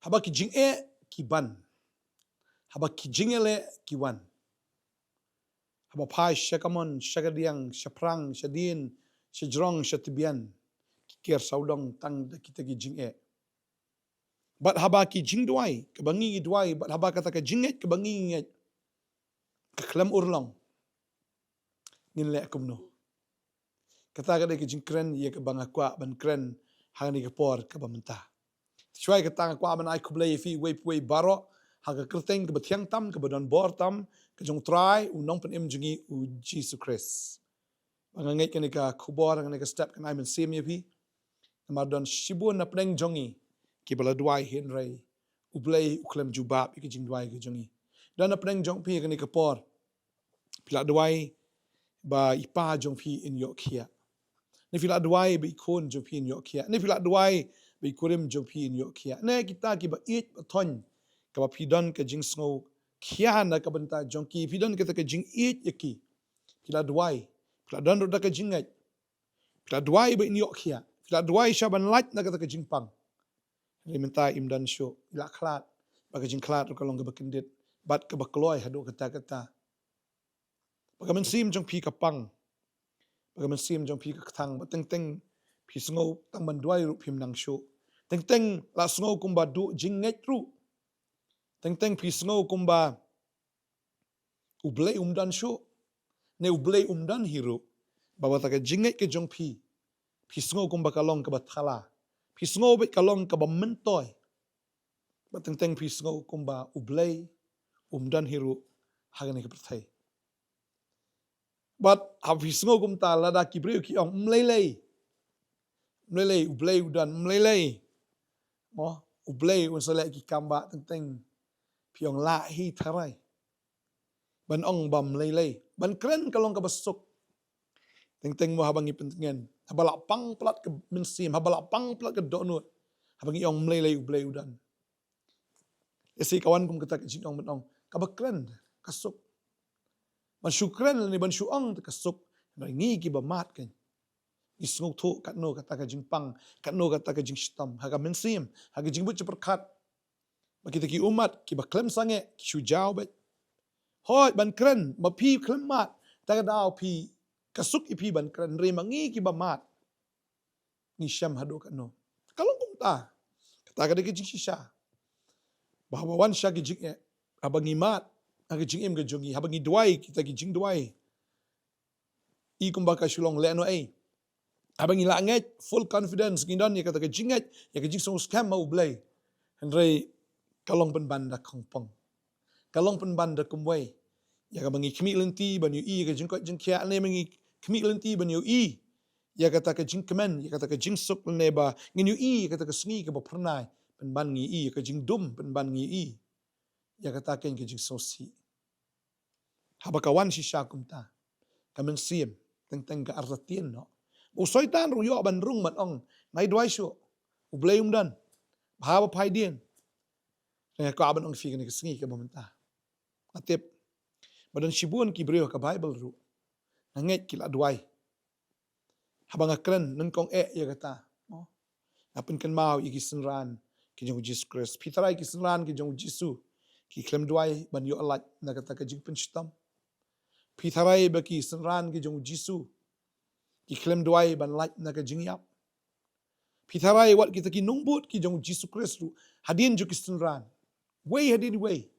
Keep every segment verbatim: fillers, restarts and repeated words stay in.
Haba ki jingeh ki ban. Haba ki jingeh leh ki wan. Haba phai sha kamon, sha kadiang, sha phrang, sha dien, sha jrong, sha tbian. Ki ker sawdong tang da kita ki jingeh. Bad haba ki jingduwai, kaba ngi duwai, bad haba kata ka jingngeit, kaba ngi ngeit. Ka khlem urlong. Ngin leh kumno. Kata ka dei ka jingkren, ïa kaba nga kwah ban kren, ha kane ka por, kaba mynta. Shuwa kata nga kwah ban ai khublei ïa phi, wei, wei baroh, ha ka kyrteng kaba thiang tam, kaba don bor tam, ka jong u Trai, u nongpynim jong ngi, u Jisu Khrist. Ba nga ngeit kane ka khubor, kane ka step kan ai mynsiem ïa phi. Namar don shibun na pdeng jong ngi, kiba la duwai hynrei. U Blei u khlem jubab ïa ki jingduwai ki jong ngi. Don na pdeng jong phi kane ka por. Phi la duwai ba i pa jong phi in ïoh khiah. Ne phi la duwai ba i khun jong phi in ïoh khiah. Ne phi la duwai ba i kurim jong phi in ïoh khiah. Ne kita kiba ïeit ba thoiñ. Kaba phi don ka jingsngew khiah na ka bynta jong ki. Phi don kata ka jingïeit ïa ki. Phi la duwai. Phi la don ruh da ka jingngeit. Phi la duwai ba in ïoh khiah. Phi la duwai sha ban lait na kata ka jingpang. Hynrei mynta im don shuh. I la khlad. Ba ka jingkhlad ruh ka long kaba kyndit. Bad kaba kloi haduh katta katta. Ba ka mynsiem jong phi ka pang. Ba ka mynsiem jong phi ka kthang. Ba teng teng phi sngew tang ban duwai ruh phim nang shuh. Teng teng la sngew kumba duh jingngeit ruh. Teng teng phi sngew kumba U Blei um don shuh. Ne U Blei um don hi ruh. Ba kata ka jingngeit ka jong phi. Phi sngew kumba ka long kaba thala. Phi sngew beit ka long kaba myntoi. Ba teng teng phi sngew kumba U Blei um don hi ruh. Ha kane ka pyrthei. Bad haba phi sngew kumta lada ki briew ki ong ym lei lei. Ym lei lei, U Blei u don, ym lei lei. Mo, U Blei un sa leh ki kam ba teng teng. Phi ong lah hi tharai. Ban ong ba ym lei lei. Ban kren ka long kaba suk. Teng teng mo haba ngi pyntngen. Haba la pang palat ka mynsiem. Haba la pang palat ka dohnud. Haba ngi ong ym lei lei U Blei u don. Lehse ka wan kum kata ka jingong ban ong. Kaba kren, ka suk. Ban shu kren lane ban shu ong te ka suk. Hynrei ngi kiba mad kan. Ngi sngewthuh katno kata ka jingpang. Katno kata ka jingshitom. Ha ka mynsiem. Ha ka jingbit jingpyrkhat. Ba kita ki ummat, kiba khlem sangeh, ki shu jaw beit. Hooid, ban kren, ma phi khlem mad, ta ka daw phi, ka suk ïa phi ban kren, hynrei ma ngi kiba mad. Ngi shem haduh katno. Ka long kumta. Kata ka dei ka jingshisha. Ba haba wan sha ki jingeh, haba ngi mad, ha ka jingim ka jong ngi, haba ngi duwai, kita ki jingduwai. I kumba ka shu long lehnohei. Haba ngi la ngeit, full confidence, ngi don ïa kata ka jingngeit, ïa ka jingsngewskhem ma U Blei. Hynrei ka long pynban da khongpong. Ka long pynban da kumwei. Ïa kaba ngi khmih lynti ban ïohi ïa ka jingkoit jingkhiah ne ma ngi khmih lynti ban ïohi ïa kata ka jingkmen, ïa kata ka jingsuk ne ba ngin ïohi ïa kata ka sngi kaba phyrnai. Pynban ngi ïohi ïa ka jingdum, pynban ngi ïohi ïa kata ka jingsngewsih. Haba ka wan shisha kumta. Ka mynsiem, teng teng ka artatien noh. U Soitan ruh ïoh ban rung ban ong, nai duwai shuh. U Blei um don. Bha ba phai dien. Nga kwah ban ong phi kane ka sngi kaba mynta. Nga tip. Ba don shibun ki briew ka Baibl ruh. Nga ngeit ki la duwai. Haba nga kren nyngkong eh ïa kata. Mo. Nga pynkynmaw ïa ki synran ki jong u Jisu Khrist. Phi tharai ki synran ki jong u Jisu. Ki khlem duwai ban ïoh lait na kata ka jingpynshitom. Phi tharai ba ki synran ki jong u Jisu. Ki khlem duwai ban lait na ka jingïap. Phi tharai wat kita ki nongbud ki jong u Jisu Khrist ruh. Hadien jong ki synran. Wei hadien wei.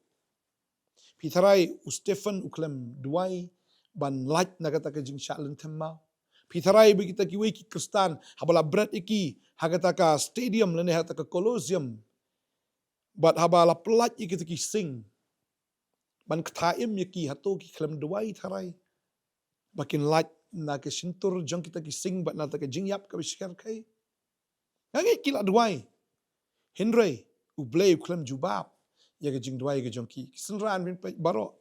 Phi tharai u Stephen u khlem duwai ban lait na kata ka jingshah lynthem maw. Phi tharai ba kita kiwei ki Khristan haba la bret ïa ki ha kata ka stadium lane ha kata ka Colosseum. Bad haba la pyllait ïa kita ki sing. Ban ktah im ïa ki hato ki khlem duwai tharai. Ba kin lait na ka shyntur jong kita ki sing bad na kata ka jingïap kaba shyrkhei. Nga ngeit ki la duwai. Hynrei, U Blei u khlem jubab ïa ka jingduwai ka jong ki. Ki synran phin peit baroh.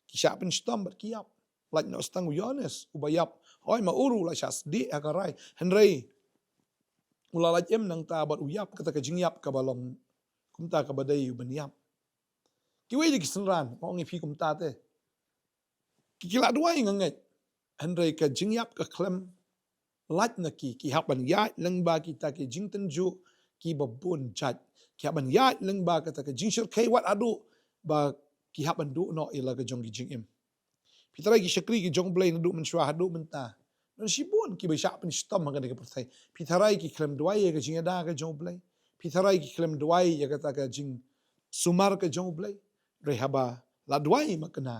Ki shah pynshitom bad ki ïap. Lait noh tang u Ïoannis uba ïap. Hooid ma u ruh u la shah sdieh ha ka rai. Hynrei, u la lait im nangta bad u ïap kata ka jingïap kaba long. Kumta kaba dei u ban ïap. Kiwei de ki synran, nga ong ïa phi kumta te. Ki, ki la duwai nga ngeit. Hynrei ka jingïap ka khlem lait na ki, ki hap ban ïaid lyngba kita ki jingtynjuh kiba bun jait. Ki hap ban ïaid lyngba kata ka jingshyrkhei wat haduh ba ki hap ban duh noh ïa la ka jong ki jingim. Phi tharai ki shakri ki jong U Blei naduh mynshuwa haduh mynta, don shibun kiba shah pynshitom ha kane ka pyrthei. Phi tharai ki khlem duwai ïa ka jingïada ka jong U Blei? Phi tharai ki khlem duwai ïa kata ka jingsumar ka jong U Blei? Hynrei haba la duwai ma kane,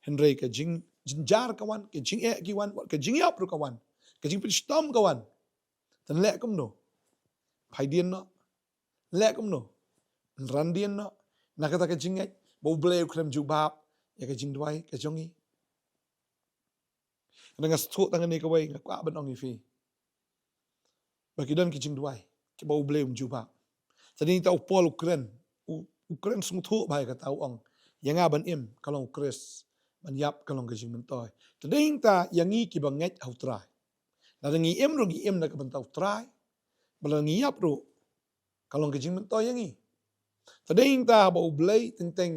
hynrei ka jingjynjar ka wan, ka jingeh ki wan, ka jingïap ruh ka wan, ka jingpynshitom ka wan. Te leh kumno? Phaidien noh. Leh kumno? Randien noh na kata ka jingngeit ba U Blei u khlem jubab ïa ka jingduwai ka jong ngi. Nga sngewthuh tang kane kawei, nga kwah ban ong ïa phi ba ki don ki jingduwai kiba U Blei um jubab. Te dei ta u Paul u kren, u, u kren sngewthuh bha ïa kata, u ong, ïa nga ban im ka long U Khrist, ban ïap ka long ka jingmyntoi. Te dei ta ïa ngi kiba ngeit ha U Trai, lada ngi im ruh ngi im na ka bynta U Trai, ba lada ngi ïap ruh ka long ka jingmyntoi ïa ngi. Te dei ta ba U Blei teng teng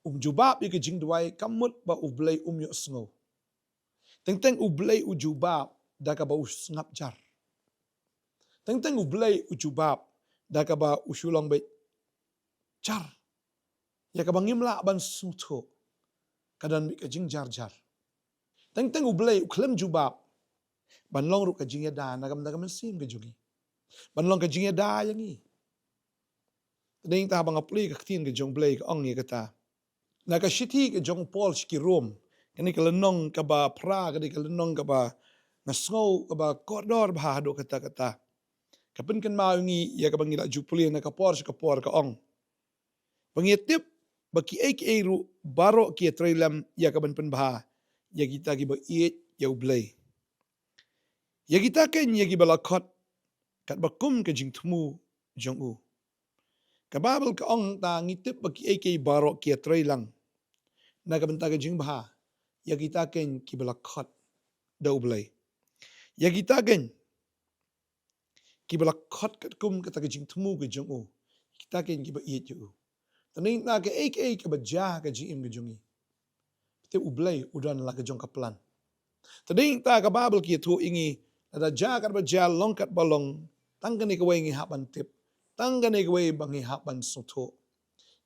um jubab ïa ka jingduwai, kam mut ba U Blei um ïohsngew. Teng teng U Blei u jubab da kaba u sngap jar. Teng teng U Blei u jubab da kaba u shu long beit jar, ïa kaba ngim lah ban sngewthuh, ka don beit ka jingjar jar. Teng teng U Blei u khlem jubab ban long ruh ka jingïada na ka bynta ka mynsiem ka jong ngi, ban long ka jingïada ïa ngi. Te dei ta ba nga plie ka ktien ka jong U Blei ka ong ïa kata na ka shithi ka jong u Paul sha ki Rom, kane ka lynnong kaba phra, kane ka lynnong kaba nga sngew kaba kordor bha haduh katta katta. Ka pynkynmaw ïa ngi ïa kaba ngi la ju plie na ka por sha ka por, ka ong ba ngi tip ba kiei kiei ruh baroh ki ïatrei lem ïa ka ban pynbha ïa kita kiba ïeit ïa U Blei, ïa kita keiñ ïa kiba la khot katba kum ka jingthmu jong u. Ka Baibl ka ong ta ngi tip ba kiei kiei baroh ki ïatrei lang na ka bynta ka jingbha ïa kita keiñ kiba la khot da U Blei, ïa kita keiñ kiba la khot katkum kata ka jingthmu ka jong u, kita keiñ kiba ïeit ïa u. Te dei ta kaei kaei kaba jia ka jingim ka jong ngi, te U Blei u don la ka jong ka plan. Te dei ta ka Baibl ka ïathuh ïa ngi, lada jia katba jia, long katba long, tang kane kawei ngi hap ban tip, tang kane kawei ba ngi hap ban sngewthuh.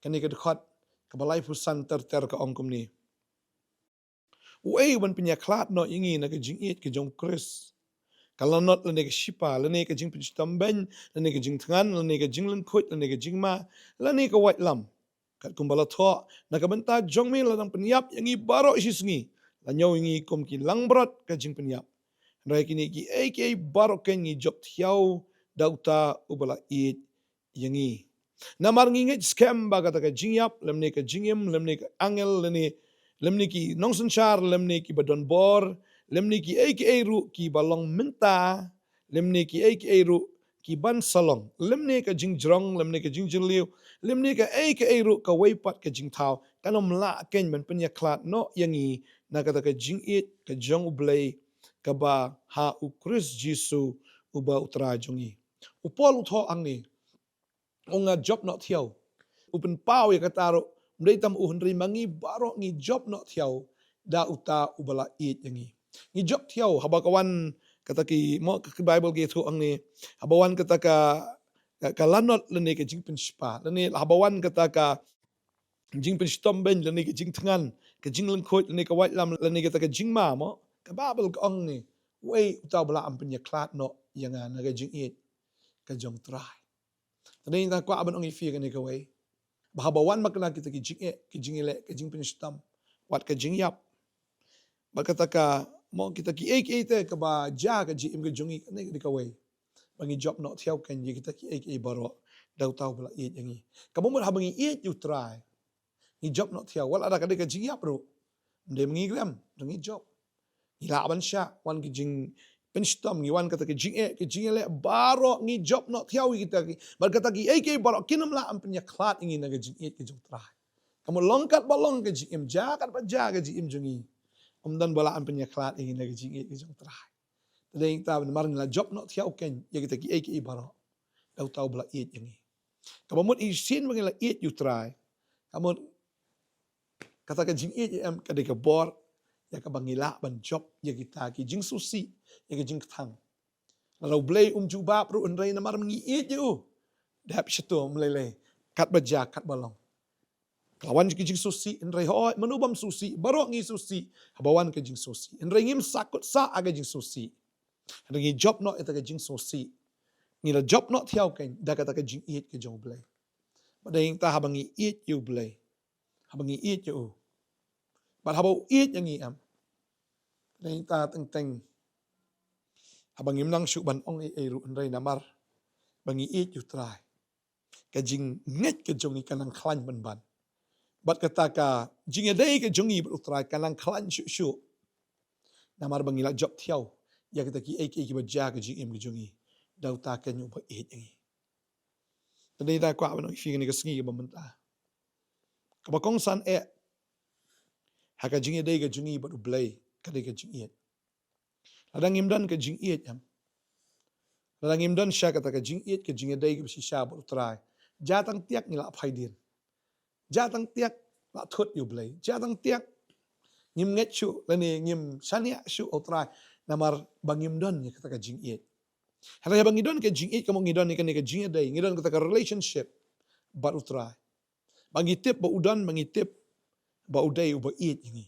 Kane ka dkhot kaba laiphew san ter ter ka ong kumne: Uei u ban pynïakhlad noh ïa ngi na ka jingïeit ka jong U Khrist? Ka lanot lane ka shipa, lane ka jingpynshitom beiñ, lane ka jingthngan, lane ka jinglyngkhuid, lane ka jingma, lane ka waitlam? Katkum ba la thoh: Na ka bynta jong me la dang pynïap ïa ngi baroh shisngi, la ñiew ïa ngi kum ki langbrot ka jingpynïap. Hynrei kine kiei kiei baroh keiñ ngi jop thiaw da uta uba la ïeit ïa ngi. Namar ngi ngeit skhem ba kata ka jingïap, lymne ka jingim, lymne ka angel, lymne, lymne ki nongsynshar, lymne kiba don bor, lymne kiei kiei ruh kiba long mynta, lymne kiei kiei ruh ki ban sa long, lymne ka jingjrong, lymne ka jingjylliew, lymne kaei kaei ruh kawei pat ka jingthaw, kan ym lah keiñ ban pynïakhlad noh ïa ngi na kata ka jingïeit ka jong U Blei kaba ha U Khrist Jisu uba U Trai jong ngi. U Paul u thoh hangne, u ong nga jop noh thiaw. U pynpaw ïa kata ruh, ym dei tang u hynrei ma ngi baroh ngi jop noh thiaw da uta uba la ïeit ïa ngi. Ngi jop thiaw haba ka wan kata ki, mo, ka, ka Baibl ka ïathuh hangne, haba wan kata ka, ka, ka lanot lane ka jingpynshpa, lane haba wan kata ka jingpynshitom beiñ, lane ka jingthngan, ka jinglyngkhuid, lane ka waitlam, lane kata ka jingma, mo, ka Baibl ka ong ne, uei uta uba lah ban pynïakhlad noh ïa nga na ka jingïeit ka jong U Trai? Te dei ta kwah ban ong ïa phi kane kawei, ba haba wan ma kane kita ki jingeh, ki jingïaleh, ki jingpynshitom, wat ka jingïap, bad kata ka, mo, kita kiei kiei te kaba jia ka jingim ka jong ngi, kane ka dei kawei, ba ngi jop noh thiaw keiñ ïa kita kiei kiei baroh da uta uba la ïeit ïa ngi. Kaba mut haba ngi ïeit ïa U Trai, ngi jop noh thiaw, wat lada ka dei ka jingïap ruh, ym dei ma ngi khlem, ruh ngi jop. Ngi lah ban shah wan ki jingpynshitom, ngi wan kata ki jingeh, ki jingïaleh, baroh ngi jop noh thiaw ïa kita ki, bad kata kiei kiei baroh kin ym lah ban pynïakhlad ïa ngi na ka jingïeit ka jong U Trai. Ka mut long katba long ka jingim, jia katba jia ka jingim jong ngi, ym don ba lah ban pynïakhlad ïa ngi na ka jingïeit ka jong U Trai. Te dei ta namar ngi la jop noh thiaw keiñ ïa kita kiei kiei baroh da uta uba la ïeit ïa ngi. Kaba mut shisien ba ngi la ïeit ïa U Trai, ka mut kata ka jingïeit em ka dei ka bor ïa kaba ngi lah ban jop ïa kita ki jingsngewsih, ïa ki jingkthang. Lada U Blei um jubab ruh, hynrei namar ngi ïeit ïa u, dep shato mlei lei, kat ba jia, kat ba long. Ka la wan ka jingsngewsih, hynrei hooid, mano bym sngewsih, baroh ngi sngewsih haba wan ka jingsngewsih. Hynrei ngim sahkut sah ha ka jingsngewsih. Hynrei ngi jop noh ïa kata ka jingsngewsih. Ngi la jop noh thiaw kein da kata ka jingïeit ka jong U Blei. Bad dei ïa kata haba ngi ïeit ïa U Blei, haba ngi ïeit ïa U, bad haba U ïeit ïa ngi, em, dei ïa kata teng teng haba ngim nang shuh ban ong ei ei ruh, hynrei namar ba ngi ïeit ïa U Trai, ka jingngeit ka jong ngi ka nang khlaiñ pynban. Bad kata ka jingïadei ka jong ngi bad U Trai ka nang khlaiñ shuh shuh, namar ba ngi la jop thiaw ïa kita kiei kiei kiba jia ha ka jingim ka jong ngi da uta kein uba ïeit ïa ngi. Te dei ïa kata kwah ban ong ïa phi kane ka sngi kaba mynta, kaba kongsan eh ha ka jingïadei ka jong ngi bad U Blei ka dei ka jingïeit. Lada ngim don ka jingïeit, em, lada ngim don sha kata ka jingïeit, ka jingïadei kaba shisha bad U Trai, jia tang tiak ngi la phai dien, jia tang tiak la thut ïa U Blei, jia tang tiak ngim ngeit shuh lane ngim shaniah shuh ha U Trai, namar ba ngim don ïa kata ka jingïeit. Hynrei haba ngi don ka jingïeit, ka mut ngi don ïa kane ka jingïadei, ngi don kata ka relationship bad U Trai, ba ngi tip ba U don, ba ngi tip ba U dei uba ïeit ïa ngi.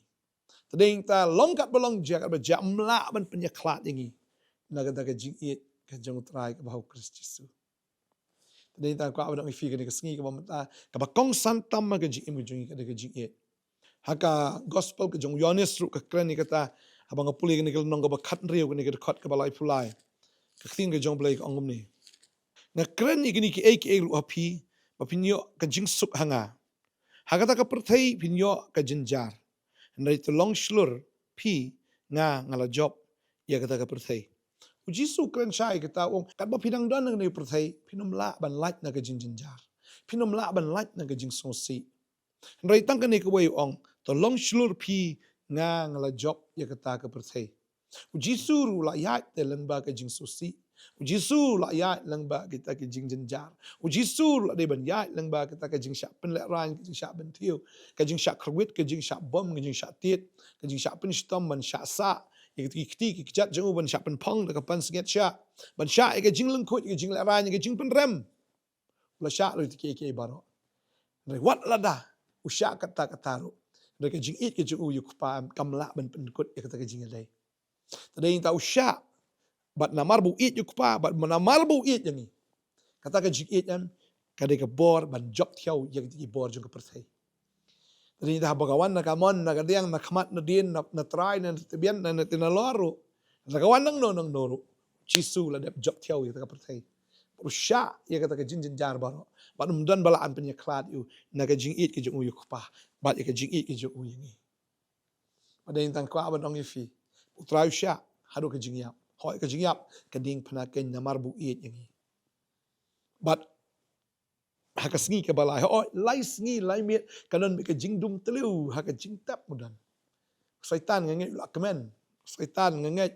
Te dei ïa kata long kat ba long, jia kat ba jia, ym lah ban pynïakhlad ïa ngi na kata ka jingïeit ka jong U Trai kaba ha U Khrist Jisu. Te dei ïa kata kwah ban ong ïa phi kane ka sngi kaba mynta, kaba kongsan tam ha ka jingim ka jong ngi ka dei ka jingïeit. Ha ka gospel ka jong u Ïoannis ruh ka kren ïa kata, haba nga pule kane ka lynnong kaba khathynriew, kane ka dkhot kaba laiphew lai. Ka ktien ka jong U Blei ka ong kumne: Nga kren ïa kine kiei kiei ruh ha phi, ba phin ïoh ka jingsuk ha nga. Ha kata ka pyrthei phin ïoh ka jynjar, hynrei to long shlur phi, nga, nga la jop ïa kata ka pyrthei. U Jisu u kren shai ïa kata, u ong katba phi dang don ha kane ka pyrthei phin ym lah ban lait na ka jingjynjar, phin ym lah ban lait na ka jingsngewsih. Hynrei tang kane kawei u ong, to long shlur phi, nga, nga la jop ïa kata ka pyrthei. U Jisu ruh u la ïaid te lyngba ka jingsngewsih. U Jisu u la ïaid lyngba kita ki jingjynjar. U Jisu ruh u la dei ban ïaid lyngba kita ka jingshah pynlehraiñ, ka jingshah bynthiew, ka jingshah kyrwit, ka jingshah bom, ka jingshah tied, ka jingshah pynshitom, ban shah sah ïa kita ki kti ki kjat jong u, ban shah pynphong da ka pansngiat shah, ban shah ïa ka jinglyngkhuid, ïa ka jinglehraiñ, ïa ka jingpynrem. U la shah ruh ïa kita kiei kiei baroh. Hynrei wat lada u shah katta katta ruh, hynrei ka jingïeit ka jong u ïa u Kpa kam lah ban pynkut ïa kata ka jingïadei. Te dei ïa kata u shah, bad namar ba u ïeit ïa u Kpa, bad namar ba u ïeit ïa ngi, kata ka jingïeit, em, ka dei ka bor ban jop thiaw ïa kita ki bor jong ka pyrthei. Te dei ïa kata haba ka wan na ka mon, na ka diang, na khmat, na dien, na, na trai, na tbian, na, na, na lor ruh, lada ka wan nangno nangno ruh, Jisu u la dep jop thiaw ïa kata ka pyrthei. Bad u shah ïa kata ka jingjynjar baroh, bad ym don ba lah ban pynïakhlad ïa u na ka jingïeit ka jong u ïa u Kpa bad ïa ka jingïeit ka jong u ïa ngi. Bad dei ïa kata kwah ban ong ïa phi, U Trai u shah haduh ka jingïap. Hooid, ka jingïap ka diengphna keiñ namar ba u ïeit ïa ngi. Bad ha ka sngi kaba lai, hooid, lai sngi lai miet ka don beit ka jingdum tliw ha ka jingtep, u don. Soitan, nga ngeit u la kmen. Soitan, nga ngeit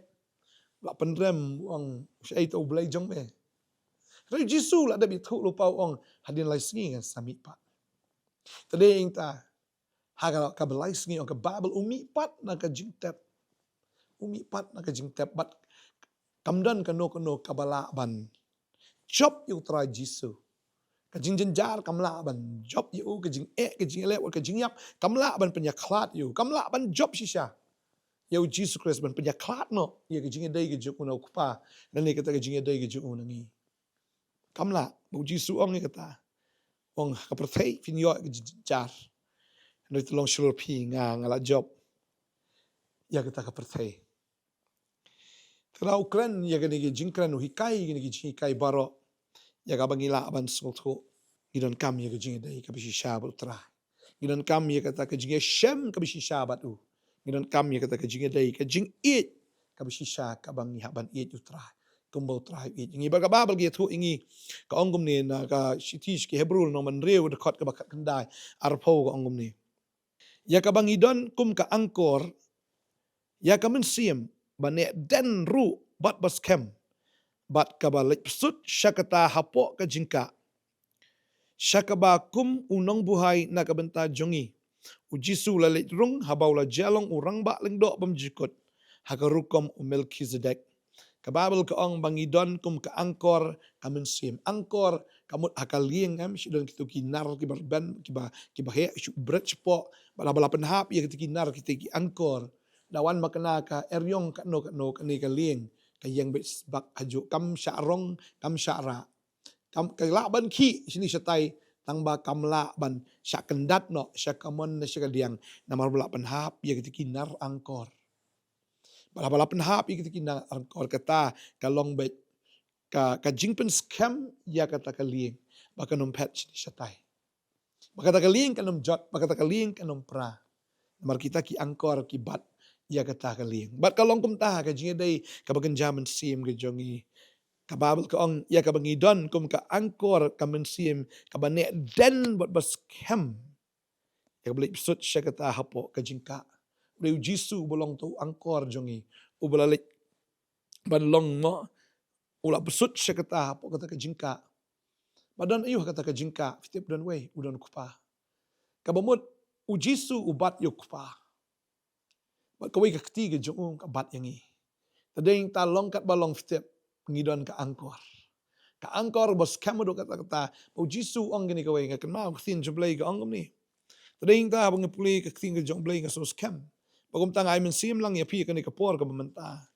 u la pynrem, u ong, shaei to U Blei jong me? Hynrei U Jisu u la dep ïathuh lypa, u ong, hadien lai sngi ngan sa mih pat. Te dei ïa kata, ha ka, kaba lai sngi, ong ka Baibl, u mih pat na ka jingtep. U mih pat na ka jingtep, bad kam don kano kano kaba lah ban jop ïa U Trai Jisu. Ka jingjynjar kam lah ban jop ïa u, ka jingeh, ka jingïaleh, ka jingïap kam lah ban pynïakhlad ïa u, kam lah ban jop shisha ïa U Jisu Khrist ban pynïakhlad noh ïa ka jingïadei ka jong u na u Kpa, lane kata ka jingïadei ka jong u na ngi. Kam lah. Ba U Jisu u ong ïa kata, u ong ha ka pyrthei phin ïoh ka jingjar, hynrei to long shlur phi, nga, nga la jop ïa kata ka pyrthei. Te la u kren ïa kine ki jingkren, u hikai ïa kine ki jinghikai baroh, ïa kaba ngi lah ban sngewthuh ngi donkam ïa ka jingïadei kaba shisha bad U Trai. Ngi donkam ïa kata ka jingïashem kaba shisha bad u. Ngi donkam ïa kata ka jingïadei, ka jingïeit kaba shisha, kaba ngi hap ban ïeit U Trai kumba U Trai u ïeit ïa ngi. Bad ka Baibl ka ïathuh ïa ngi, ka ong kumne na ka shithi sha ki Hebru, lynnong ba hynriew, dkhot kaba khatkhyndai, arphew, ka ong kumne: Ïa kaba ngi don kum ka angkor, ïa ka mynsiem ba neh dien ruh bad ba skhem, bad kaba leit psut sha kata hapoh ka jingkah, sha kaba kum u nongbuhai na ka bynta jong ngi, U Jisu, u la leit rung haba u la jia long u Rangbah Lyngdoh Bymjukut ha ka rukom u Melkhizedek. Ka Baibl ka ong ba ngi don kum ka angkor ka mynsiem. Angkor ka mut ha ka lieng, em, shu don kito ki nar kiba rben, kiba, kiba heh, shu bret shapoh, bad haba la pynhap ïa kito ki nar, kito ki angkor, da wan ba kane ka eriong katno katno, kane ka lieng ka ïeng beit sbak hajuh, kam shah rong, kam shah rah. Kam, ka lah ban khih shane shatai, tang ba kam lah ban shah kyndat noh sha kamon ne sha kadiang, namar ba la pynhap ïa kito ki nar angkor. Bad haba la pynhap ïa kito ki nar angkor, kata ka long beit ka, ka jingpynskhem ïa kata ka lieng ba kan ym phet shane shatai, ba kata ka lieng kan ym jot, ba kata ka lieng kan ym pra. Namar kita ki angkor ki bat ïa kata ka lieng. Bad ka long kumta ha ka jingïadei kaba kynja mynsiem ka jong ngi. Ka Baibl ka ong ïa kaba ngi don kum ka angkor ka mynsiem kaba neh dien bad ba skhem, ïa kaba leit pynsuh sha kata hapoh ka jingkah. U dei U Jisu uba long uta u angkor jong ngi, uba la leit ban long, mo, u la pynsuh sha kata hapoh kata ka jingkah. Ba don aïu ha kata ka jingkah? Phi tip, don uwei, u don U Kpa. Kaba mut U Jisu u bat ïa U Kpa, bad kawei ka kti ka jong u ka bat ïa ngi. Te dei ngi ta long katba long, phi tip, ngi don ka angkor. Ka angkor ba skhem haduh katta katta, ba U Jisu u ong kane kawei. Nga kynmaw ka ktien jong U Blei ka ong kumne. Te dei ngi ta, haba ngi pule ka ktien ka jong U Blei, nga sngewskhem ba kumta nga ai mynsiem lang ïa phi kane ka por kaba mynta.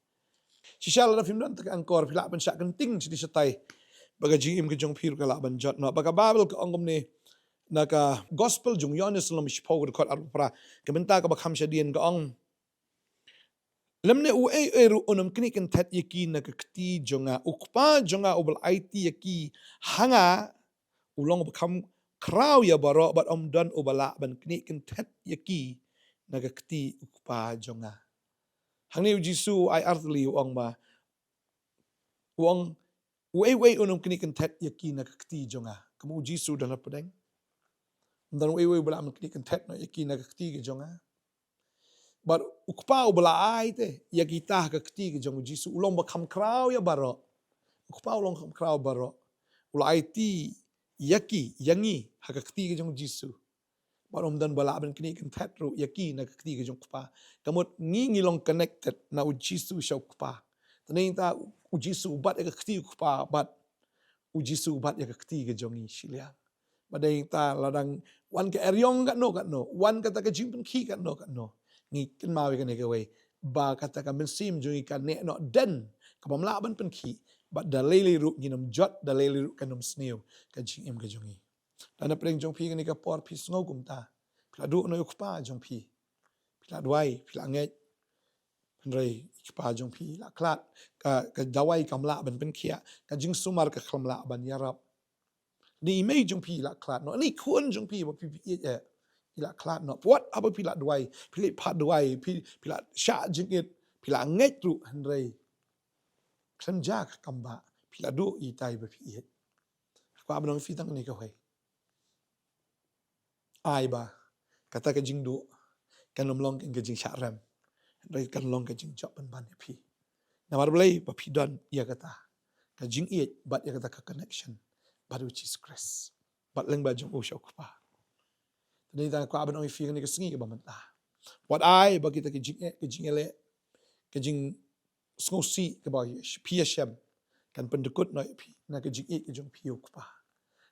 Shisha lada phim don ta ka angkor, phi lah ban shah kynting shane shatai, ba ka jingim ka jong phi ruh ka lah ban jot noh. Ba ka Baibl ka ong kumne, na ka Gospel jong u Ïoannis lynnong shiphew, ka dkhot arphew phra, ka bynta kaba kham shadien, ka ong: Lymne uei uei ruh un ym knieh kynthet ïa ki na ka kti jong nga. U Kpa jong nga uba la aiti ïa ki ha nga, u long uba kham khraw ïa baroh, bad ym don uba lah ban knieh kynthet ïa ki na ka kti U Kpa jong nga. Hangne U Jisu u ai artylli, u ong ba, u ong, uei uei un ym knieh kynthet ïa ki na ka kti jong nga. Ka mut U Jisu u don hapdeng. Ym don uei uei uba lah ban knieh kynthet noh ïa ki na ka kti ka jong nga. Bad U Kpa uba la ai te ïa kita ha ka kti ka jong U Jisu, u long uba kham khraw ïa baroh. U Kpa u long kham khraw baroh. U la aiti ïa ki, ïa ngi, ha ka kti ka jong U Jisu. Bad ym don ba lah ban knieh kynthet ruh ïa ki na ka kti ka jong U Kpa. Ka mut ngi, ngi long connected na U Jisu sha U Kpa. Te dei ngi ta, U Jisu u bat ïa ka kti U Kpa, bad U Jisu u bat ïa ka kti ka jong ngi shiliang. Bad dei ngi ta, lada wan ka eriong katno katno, wan kata ka jingpynkhih katno katno, ngi kynmaw ïa kane kawei, ba kata ka mynsiem jong ngi ka neh noh dien, kabym lah ban pynkhih. Bad da lei lei ruh ngin ym jot, da lei lei ruh kan ym sniew ka jingim ka jong ngi. Lada na pdeng jong phi kane ka por phi sngew kumta, phi la duh noh ïa U Kpa jong phi, phi la duwai, phi la ngeit, hynrei U Kpa jong phi la khlad. Ka, ka dawai kam lah ban pynkhiah, ka jingsumar ka khlem lah ban ïarap. Lane i mei jong phi la khlad noh, lane i khun jong phi ba phi, phi ïeit, eh, i la khlad noh. Wat haba phi la duwai, phi la phah duwai, phi, phi la shah jingit, phi la ngeit ruh, hynrei khlem jia ka kam ba phi la duh ïa ita iba phi ïeit. Kwah ban ong ïa phi tang kane kawei. Ai ba kata ka jingduh kan ym long ka jingshah rem, hynrei kan long ka jingjop pynban ïa phi. Namar balei? Ba phi don ïa kata ka jingïeit bad ïa kata ka connection bad U Jisu Khrist, bad lyngba jong u sha U Kpa. Te dei tang kwah ban ong ïa phi kane ka sngi kaba mynta. Wat ai ba kita ka jingeh, ka jingeh leh, ka jing sngewsih kaba phi ïashem kan pyndykut noh ïa phi na ka jingïeit ka jong phi ïa U Kpa,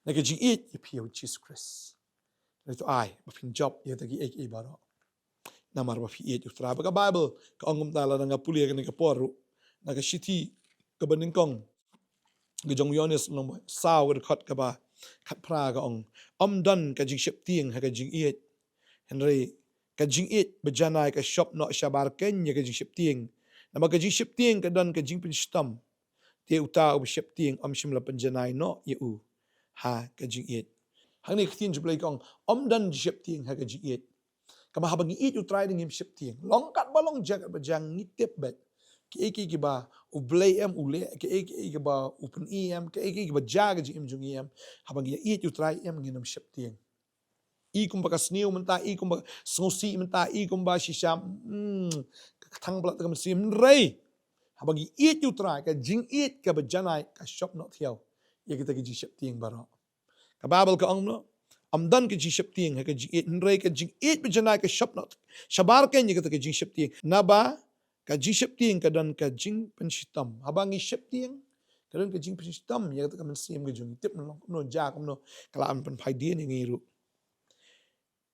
na ka jingïeit ïa phi ïa U Jisu Khrist. Te to ai ba phin jop ïa kita kiei kiei baroh, namar ba phi ïeit U Trai. Ba ka Baibl ka ong kumta, lada nga pule ïa kane ka por ruh, na ka shithi kaba nyngkong ka jong u Ïoannis lynnong ba saw, ka dkhot kaba khatphra, ka ong: Ym don ka jingsheptieng ha ka jingïeit, hynrei ka jingïeit bajanai ka shop noh shabar keiñ ïa ka jingsheptieng. Namar ka jingsheptieng ka don ka jingpynshitom, te uta uba sheptieng ym shym la pynjanai noh ïa u ha ka jingïeit. Hangne ka ktien jong U Blei ka ong, ym don jingsheptieng ha ka jingïeit. Kaba haba ngi ïeit U Trai, ngim sheptieng. Long katba long, jia katba jia, ngi tip beit kiei kiei kiba U Blei em u leh, kiei kiei kiba u pyni em, kiei kiei kiba jia ha ka jingim jong ngi em. Haba ngi ïeit U Trai em, ngin ym sheptieng. I kumba ka sniew mynta, i kumba sngewsih mynta, i kumba shisha, hmm, ka kthang palat ka mynsiem, hynrei haba ngi ïeit U Trai, ka jingïeit kaba janai ka shop noh thiaw ïa kita ki jingsheptieng baroh. Ka Baibl ka ong kumno? Ym don ka jingsheptieng ha ka jingïeit, hynrei ka jingïeit bajanai ka shop noh shabar keiñ ïa kita ki jingsheptieng. Naba Ka jingsheptieng ka don ka jingpynshitom. Haba ngi sheptieng, ka don ka jingpynshitom ïa kata ka mynsiem ka jong ngi. Tip ngi long kumno, jia kumno, ka lah ban pynphai dien ïa ngi ruh.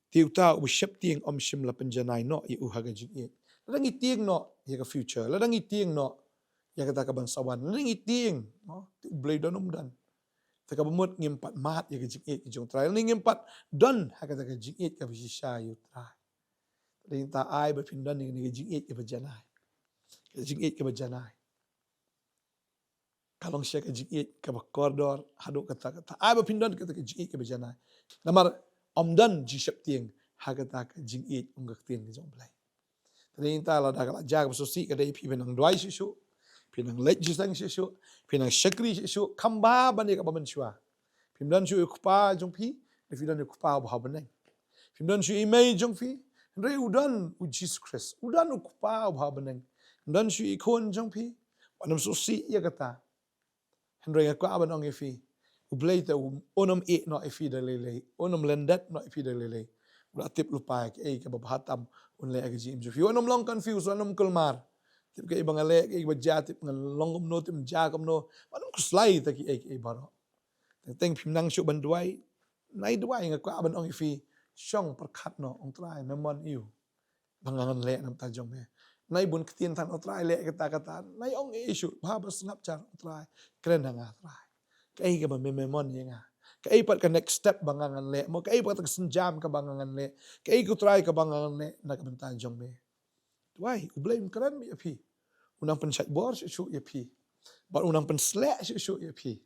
Te uta uba sheptieng um shym la pynjanai noh ïa u ha ka jingïeit. Lada ngi tieng noh ïa ka future, lada ngi tieng noh ïa kata kaban sa wan, lada ngi tieng, no, te U Blei don um don. Te kaba mut ngim pat mad ïa ka jingïeit ka jong U Trai, lada ngim pat don ha kata ka jingïeit kaba shisha ïa U Trai. Te nangta ai ba phin don ïa ka jingïeit kaba janai. Ka jingïeit kaba janai. Ka long shisha ka jingïeit kaba kordor haduh katta katta. Ai ba phin don kata ka jingïeit kaba janai. Namar um don jingsheptieng ha kata ka jingïeit, ong ka ktien ka jong U Blei. Te nangta lada ka la jia kaba sngewsih, ka dei phi phin nang duwai shuh shuh, phin nang leit jingïaseng shuh shuh, phin nang shakri shuh shuh, kham bha ban ïa kaba mynshuwa. Phim don shuh ïa u Kpa jong phi, hynrei phi don ïa u Kpa uba ha bneng. Phim don shuh ïa i mei jong phi, hynrei u don U Jisu Khrist. U don u Kpa uba ha bneng. Phim don shuh ïa i khun jong phi, wat nym sngewsih ïa kata. Hynrei nga kwah ban ong ïa phi, U Blei te un ym ïeh noh ïa phi da lei lei, un ym lyndet noh ïa phi da lei lei. U la tip lypa ïa kaei kaba bha tam un leh ha ka jingim jong phi. Wat nym long confuse, wat nym kulmar. Tip kaei ba nga leh, kaei ba jia, tip ngan long kumno, tip jia kumno. Wat nym khuslai ïa kaei kaei baroh. Teng teng phim nang shuh ban duwai. Nai duwai, nga kwah ban ong ïa phi, shong pyrkhat noh, ong Trai, me mon ïa u ba nga ngan leh na bynta jong me. Nai bun ktien than, ong Trai, leh kata kata. Nai ong ei shuh, bha ba sngap jar, ong Trai, kren ha nga Trai. Kaei kaba me, me mon ïa nga? Kaei pat ka next step ba nga ngan leh? Mo kaei pat ka sienjam kaba nga ngan leh? Kaei ko Trai kaba nga ngan leh na ka bynta jong me? Duwai, U Blei un kren beit ïa phi. Un nang pynshait bor shuh shuh ïa phi. Bad un nang pynsleh shuh shuh ïa phi.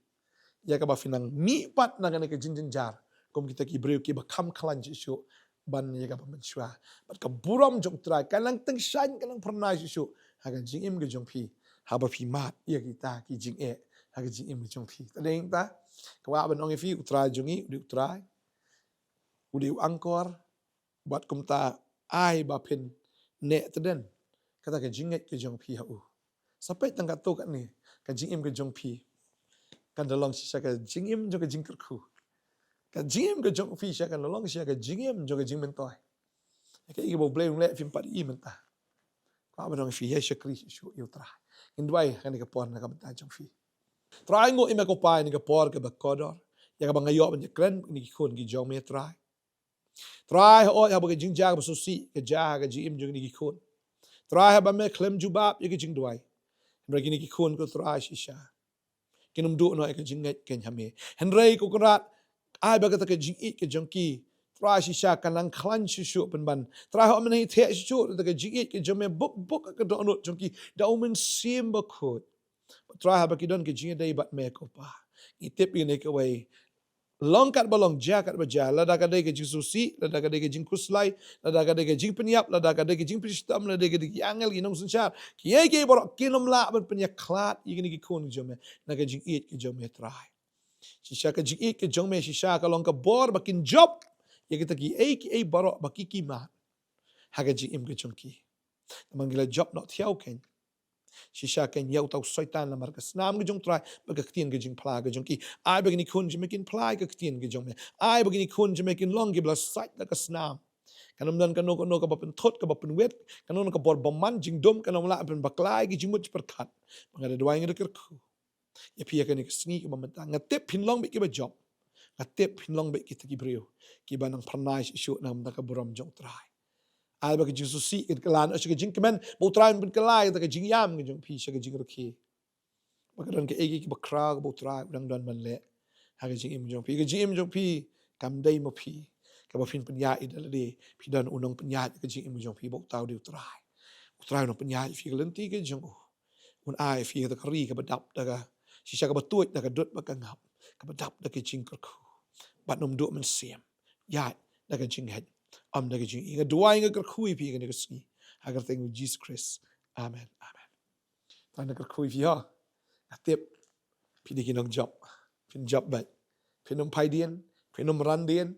Ïa kaba phin nang mih pat na kane ka jingjynjar kum kita ki briew kiba kham khlaiñ shuh shuh ban ïa kaba mynshuwa. Bad ka burom jong U Trai ka nang tyngshaiñ, ka nang phyrnai shuh shuh ha ka jingim ka jong phi, haba phi mad ïa kita ki jingeh ha ka jingim ka jong phi. Te nangta, kwah ban ong ïa phi, U Trai jong ngi u dei U Trai, u dei u angkor. Bad kumta ai ba phin neh tdem kata ka jingngeit ka jong phi ha u. Sa peit tang katto katne, ka jingim ka jong phi kan da long shisha ka jingim jong ka jingkyrkhu. Ka jingim ka jong phi shisha kan da long shisha ka jingim jong ka jingmyntoi. Kaei kaba U Blei un leh, phim pat i mynta. Kwah ban ong ïa phi, ïa shakri shuh shuh ïa U Trai. Ngin duwai ha kane ka por na ka bynta jong phi. Trai, nguh ïa me ko Pa ïa kane ka por kaba kordor, ïa kaba nga ïoh ban ïakren bad kine ki khun ki jong me Trai. Trai, hooid haba ka jingjia kaba sngewsih ka jia ha ka jingim jong kine ki khun, Trai, haba me khlem jubab ïa ka jingduwai, hynrei kine ki khun ko Trai shisha kin ym duh noh ïa ka jingngeit keiñ ha me. Hynrei ko Kynrad, ai ba kata ka jingïeit ka jong ki Trai shisha kan nang khlaiñ shuh shuh pynban. Trai, hooid men hei theh shuh shuh da ka jingïeit ka jong me, buk buk ka dohnud jong ki da U Mynsiem Bakhuid. Trai, haba ki don ka jingïadei bad me ko Pa, ngi tip ïa kane kawei, long kat ba long, jia kat ba jia, lada ka dei ka jingsngewsih, lada ka dei ka jingkhuslai, lada ka dei ka jingpynïap, lada ka dei ka jingpynshitom, lada ka dei ki angel, ki nongsynshar, kiei kiei baroh kin ym lah ban pynïakhlad ïa kine ki khun ki jong me na ka jingïeit ka jong me Trai. Shisha ka jingïeit ka jong me shisha ka long ka bor ba kin jop ïa kita kiei kiei baroh ba ki ki mad ha ka jingim ka jong ki. Namar ngi la jop noh thiaw keiñ. Shisha keiñ ïa uta u Soitan namar ka snam ka jong U Trai bad ka ktien ka jingphla ka jong ki. Ai ba kine ki khun jong me kin phla ïa ka ktien ka jong me. Ai ba kine ki khun jong me kin long kiba la sait da ka snam. Kan ym don kano kano kaba pynthut, kaba pynwit, kano kano ka bor bymman jingdum kan ym lah pynbakla ïa ki jingmut jingpyrkhat. Ba nga da duwai, nga da kyrkhu ïa phi ha kane ka sngi kaba mynta. Nga tip phin long beit kiba jop. Nga tip phin long beit kita ki briew kiba nang phyrnai shuh shuh na ka bynta ka burom jong U Trai. Ai ba ka jingsngewsih kan kylla noh sha ka jingkmen, ba U Trai un pynkylla ïa kata ka jingïam ka jong phi sha ka jingrkhie. Ba ka don kaei kaei kaba khraw kaba U Trai u dang don ban leh ha ka jingim jong phi. Ka jingim jong phi kam dei ma phi kaba phin pynïaid ïa da lade. Phi don u nongpynïaid ka jingim jong phi, ba uta u dei U Trai. U Trai u nongpynïaid ïa phi ha ka lynti ka jong u. Un ai ïa phi kata ka ri kaba dap da ka, shisha kaba tuid da ka dud bad ka ngap, kaba dap da ka jingkyrkhu. Bad nym duh mynsiem ïaid da ka jingngeit, ym da ka jingïeit. Nga duwai, nga kyrkhu ïa phi ha kane ka sngi ha ka kyrteng U Jisu Khrist. Amen. Amen. Tang da kyrkhu ïa phi ho. Nga tip phi dei ki nongjop. Phin jop beit. Phin ym phai dien, phin ym ran dien.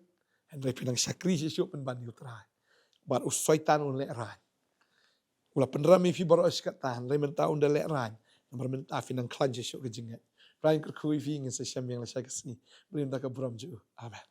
Hynrei phin nang shakri shuh shuh pynban ïa U Trai. Bad u Soitan un lehraiñ. U la pynrem ïa phi baroh shi katta, hynrei mynta un da lehraiñ. Namar mynta phin nang khlaiñ shuh shuh ka jingngeit. Trai, nga kyrkhu ïa phi, ngin sa shem ïa nga lashai ka sngi. Bad ïa ka burom jong u. Amen.